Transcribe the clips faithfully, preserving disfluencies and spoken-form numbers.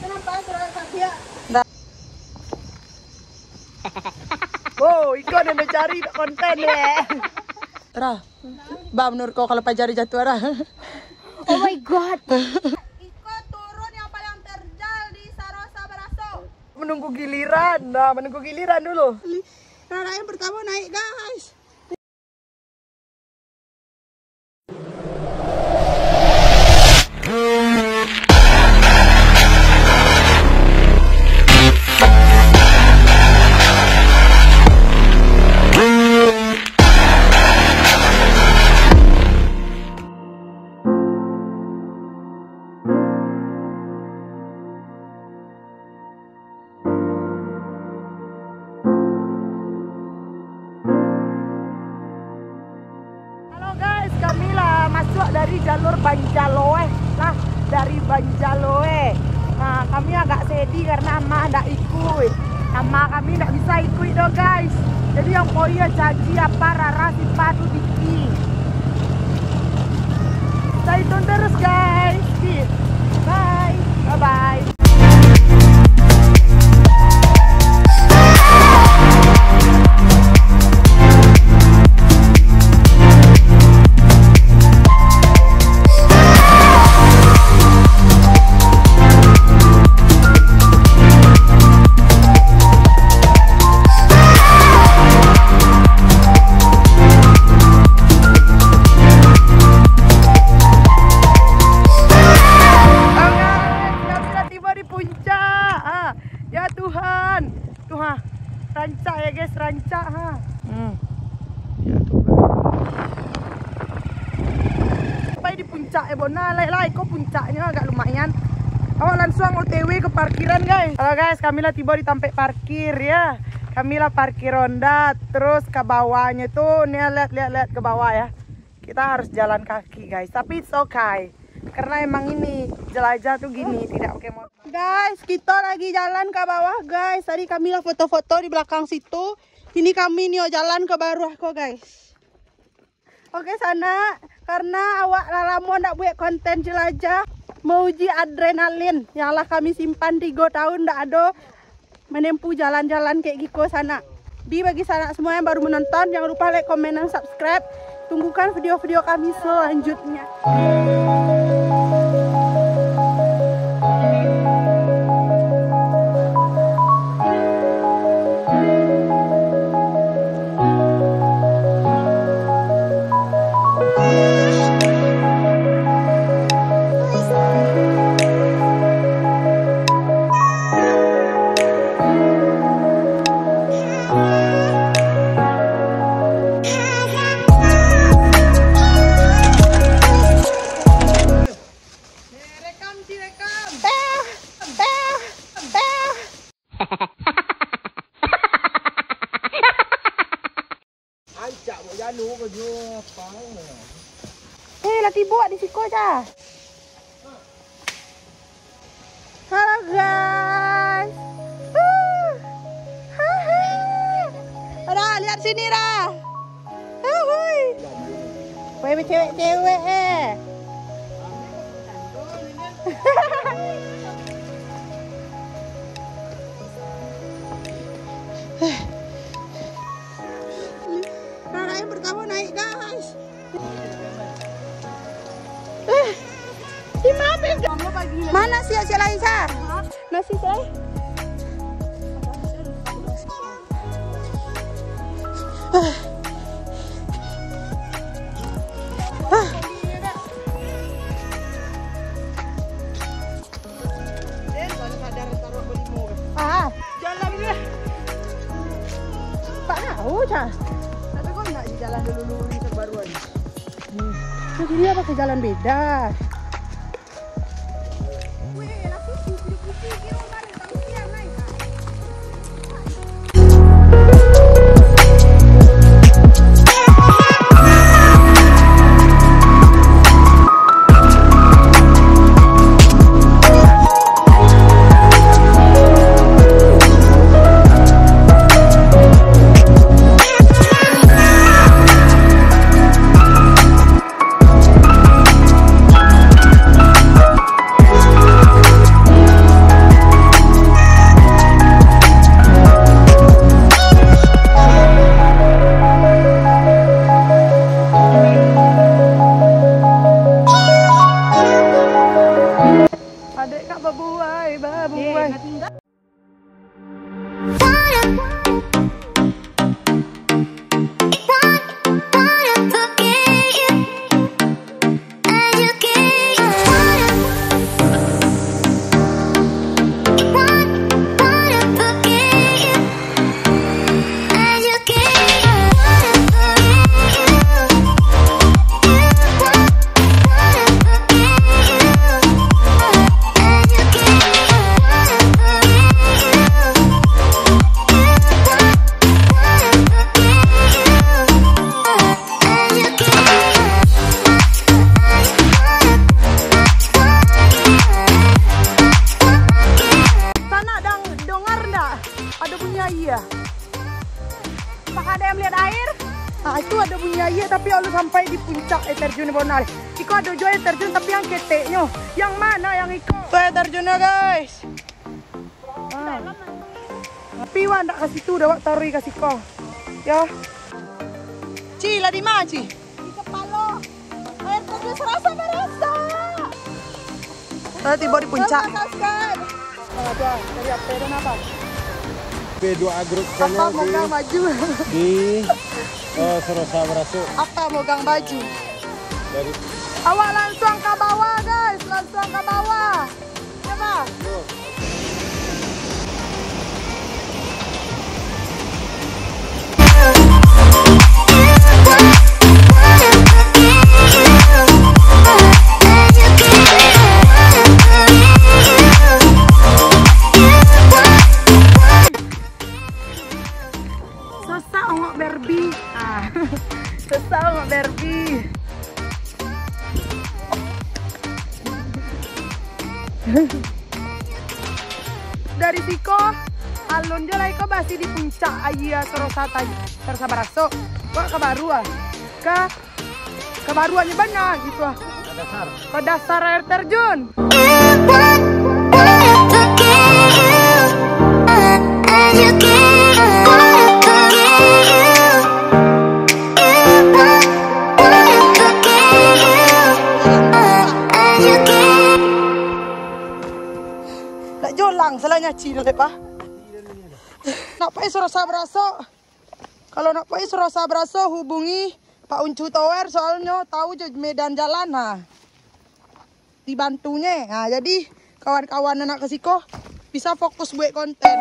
Kenapa surat kapiak? Wow, iko nan dicari konten, eh. Rah, ba, menurut kau kalau pajar jatuh, Rah? Oh my God. Iko turun yang paling terjal di Sarosa Baraso. Menunggu giliran, nah, menunggu giliran dulu. Rara yang pertama naik, guys. Halo guys, kami lah masuk dari jalur Banjaloe lah, dari Banjaloe. Nah, kami agak sedih karena ama ndak ikuik. Ama kami ndak bisa ikuik doh guys. Jadi yang poyo caji apa rara sipa tu diki. Stay tune terus guys. Bye. Bye bye. Alright, kami lah tibo di puncak. Ah, ya Tuhan. Tuh, ha. Rancak ya, guys, rancak, ha. Hmm. Ya Tuhan. Sampai di puncak, eh, bona, lai, lai, kok puncaknya agak lumayan. Awak langsung O T W ke parkiran, guys. Halo, guys, kami lah tibo di tampek parkir, ya. Kami lah parkir Honda, terus ke bawahnya tuh, nih, lihat, lihat, lihat ke bawah, ya. Kita harus jalan kaki, guys, tapi it's okay. Karena emang ini, jelajah tuh gini, tidak pakai motor. Guys, kita lagi jalan ke bawah, guys. Tadi kami lah foto-foto di belakang situ. Ini kami nio jalan ke bawah ko, guys. Oke, sanak, karena awak lah lamo ndak buat konten jelajah, mauji adrenalin yang lah kami simpan tigo tahun ndak ado menempuh jalan-jalan kayak giko, sanak. Di bagi sanak semua yang baru menonton, jangan lupa like, komen, dan subscribe. Tunggukan video-video kami selanjutnya. Rekam, direkam. Ancak buat jalo ko jo, apa? Eh, lah tibo di siko, Cah. Halo, guys. Uh. Haha. Dah, lihat sini dah. Uhuy. Weh, cewek-cewek, eh. Rara yang pertama naik, guys. Eh, di mana? Mana siap-siap lain, Sa? Nasi, Sa? Ah. Ah. Ah. Jalan dia. Pak tahu, Cah. Tapi kok nak di jalan dulu, lurus terbaruan? Hmm. Kok dia pakai jalan beda? Sampai di puncak air terjun Bonal. Iko ado juo air terjun, tapi yang keteknyo. Yang mano yang iko? Tu air terjunnyo, guys. Ah. Tapi wak ndak ka situ doh, wak taruih ka siko. Yo. Ci, lah di ma, Ci? Di kapalo. Air terjun Sarosa Baraso. Lah tibo di puncak. Sarosa, Sarosa. Apa, dari apa, dan apa? P dua A Group Channel di, Mogang Baju. Di, eh, Sarosa Baraso. Apa Mogang Baju? Dari. Awak lansuang ka bawah, guys, lansuang ka bawah. Coba. Yo. Sasak ongok Barbie. Ah. Sasak ongok Barbie. Dari siko, alun jo lah iko basi di puncak aia Sarosa tai-, Sarosa Baraso. Wak ka baru ah. Ka, ka baru aja bana gitu ah. Ka dasar. Ka dasar air terjun. Nak jolang, salahnya Ci dah lepas. Nak pai Sarosa Baraso. Kalau nak pai Sarosa Baraso, hubungi Pak Uncu Tower, soalnyo tahu jo medan jalan, ha. Dibantunye. Ha, jadi kawan-kawan nan nak ka siko bisa fokus buek konten.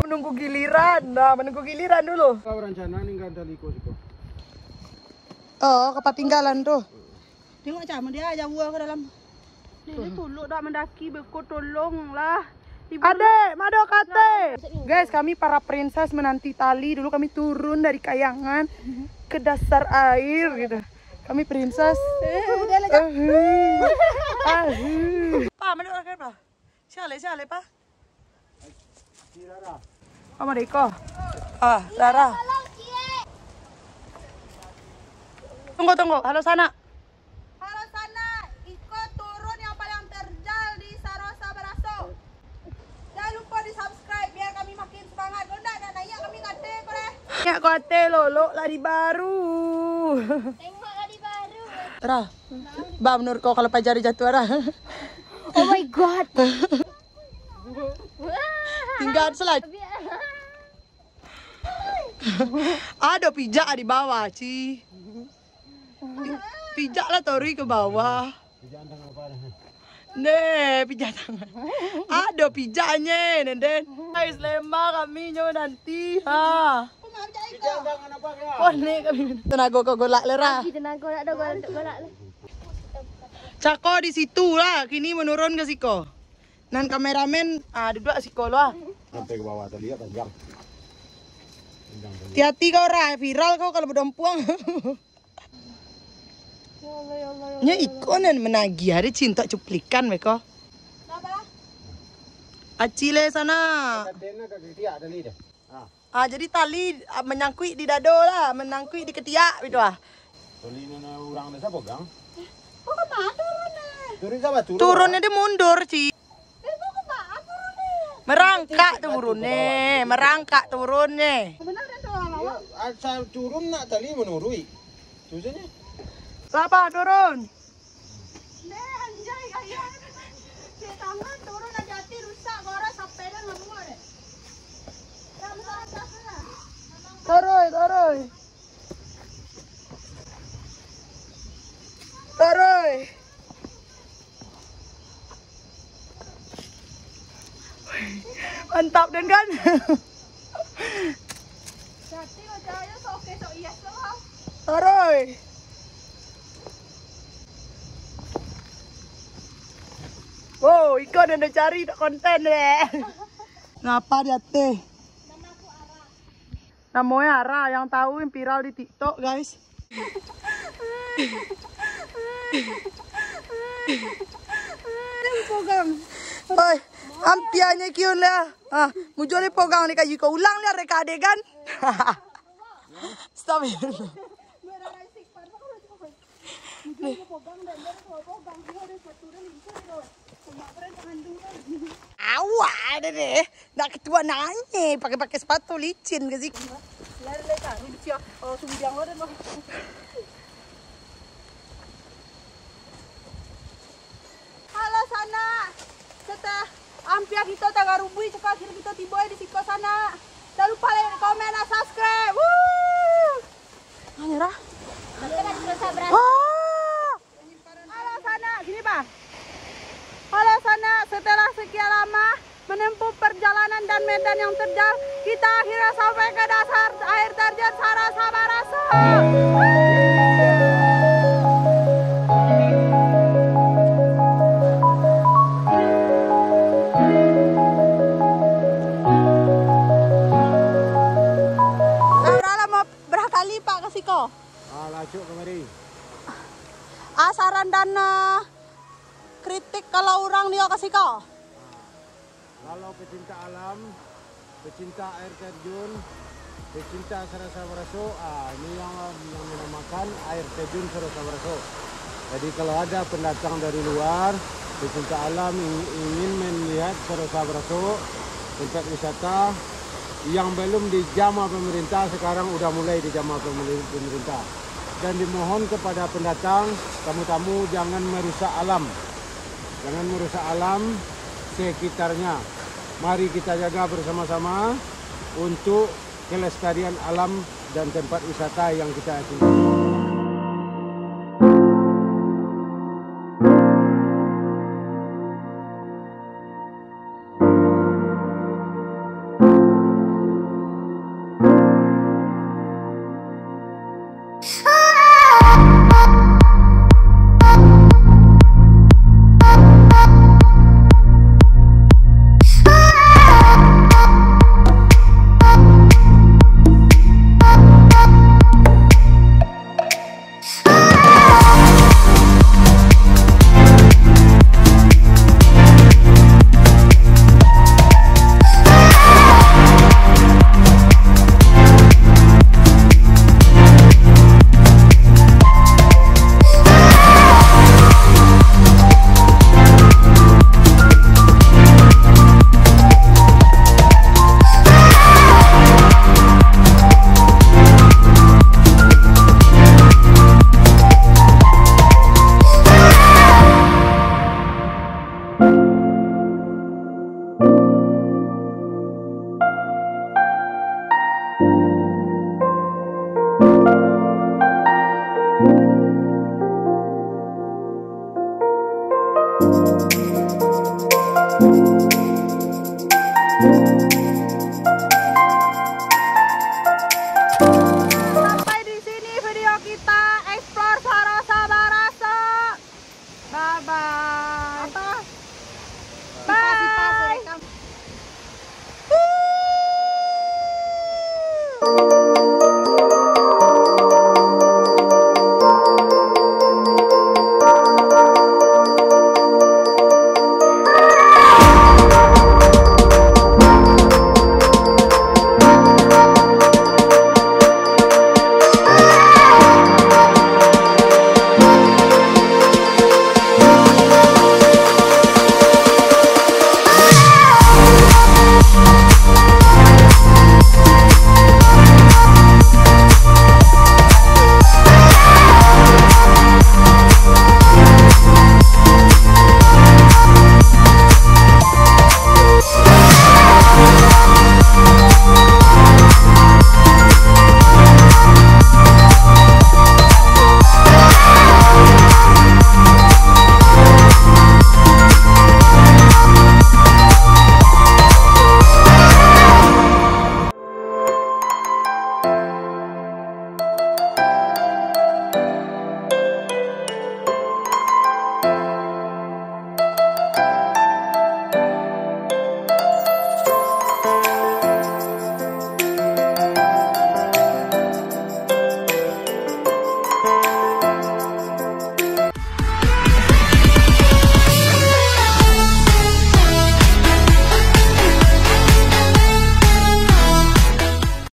Menunggu giliran, nah, menunggu giliran dulu. Kau rencana ninggal dari ko siko. Oh, kepatinggalan tu. Tengok cam dia jauh ke dalam. Dek, tulok dak mandaki beko, tolonglah. Adek, mado kate. Guys, kami para princess menanti tali dulu, kami turun dari kayangan ke dasar air gitu. Kami princess. Eh, udah lah, Cak. Ahu. Pa, mano urang kan, Pa? Siale, siale, Pa. Apa deh, iko? Ah, Rara. Tunggu, tunggu. Halo, sanak. Halo, sanak. Iko turun yang paling terjal di Sarosa Baraso. Jangan lupa di-subscribe biar kami makin semangat. Kalau ndak, ndak naik kami kate ko deh. Naik kate, lolok lah di baru. Tengok lah di baru. Ra, ba, menurut kau kalau pajar jatuh, Ra? Oh my God. Tinggal selah. Ado pijak di bawah, Ci. Pi-, pijak lah taruih ke bawah. Neh, pijak tangan. Ado pijaknye, nenden. Guys, lema kami nyo nanti. Ha. Konek kami. Tenago kau golak le, Ra. Lagi tenago nak ado golak, golak le. Cako di situ lah, kini menurun ke siko. Nan kameramen, ah, duduk siko lah. Sampai ke bawah tadi ya, panjang. Hati-hati kau, Ra, viral kau kalau badompuang. Ya Allah, ya Allah, ya Allah. Nya iko nan managih, ado cinta cuplikan beko. Aci le sanak. Ah, jadi tali, ah, manyangkuik di dado lah, manyangkuik di katiak gitu ah. Tali nan urang desa pegang. Kok kemana turun ni? Turun sama turun. Turun dia mundur, Ci. Merangkak turun ni, merangkak turun ni. Asal turun nak tali menuruik. Tu saja. Siapa turun? Deh, anjay, gaya. Cek tangan turun, hati-hati rusak, gora sampai dah ngamuk deh. Turun, turun. Turun. Mantap, Den, kan? Jadi, macam aja sok oke, sok yes tu, ha? Aroi. Oh, iko nan den cari nak konten deh. Ngapa di ateh? Namonyo Ara, yang tahu yang viral di TikTok, guys. Oi, ampianyo kiun lah. Ah, mujua deh pogang di kayu ko. Ulang lah reka adegan. Stop. Awak ada deh. Nak ketua nanya pakai-pakai sepatu licin ke sih. Lari-lari taruh di cia. Oh, sumbiang lo deh. Halo, sanak. Setelah ampia kito tagarubui, cako akhir kito tibo di siko, sanak. Jan lupa like, komen, dan subscribe. Wuh. Hanya dah. Wah. Halo, sanak. Sini, Bang. Halo, sanak. Setelah sekian lama menempuh perjalanan dan medan yang terjal, kita akhirnya sampai ke dasar air terjun Sarasah Baraso. Lah, baralah mau baraha kali, Pak, ka siko? Ah, lah acok kamari. Ah, saran dan, ah, kritik kalau urang nio ka siko? Kalau pecinta alam, pecinta air terjun, pecinta Sarasah Baraso, ah, ini yang, yang dinamakan air terjun Sarasah Baraso. Jadi, kalau ada pendatang dari luar, pecinta alam ing-, ingin melihat Sarasah Baraso, tempat wisata yang belum dijamah pemerintah, sekarang udah mulai dijamah pemeri-, pemerintah. Dan dimohon kepada pendatang, tamu-tamu, jangan merusak alam. Jangan merusak alam sekitarnya. Mari kita jaga bersama-sama untuk kelestarian alam dan tempat wisata yang kita cintai.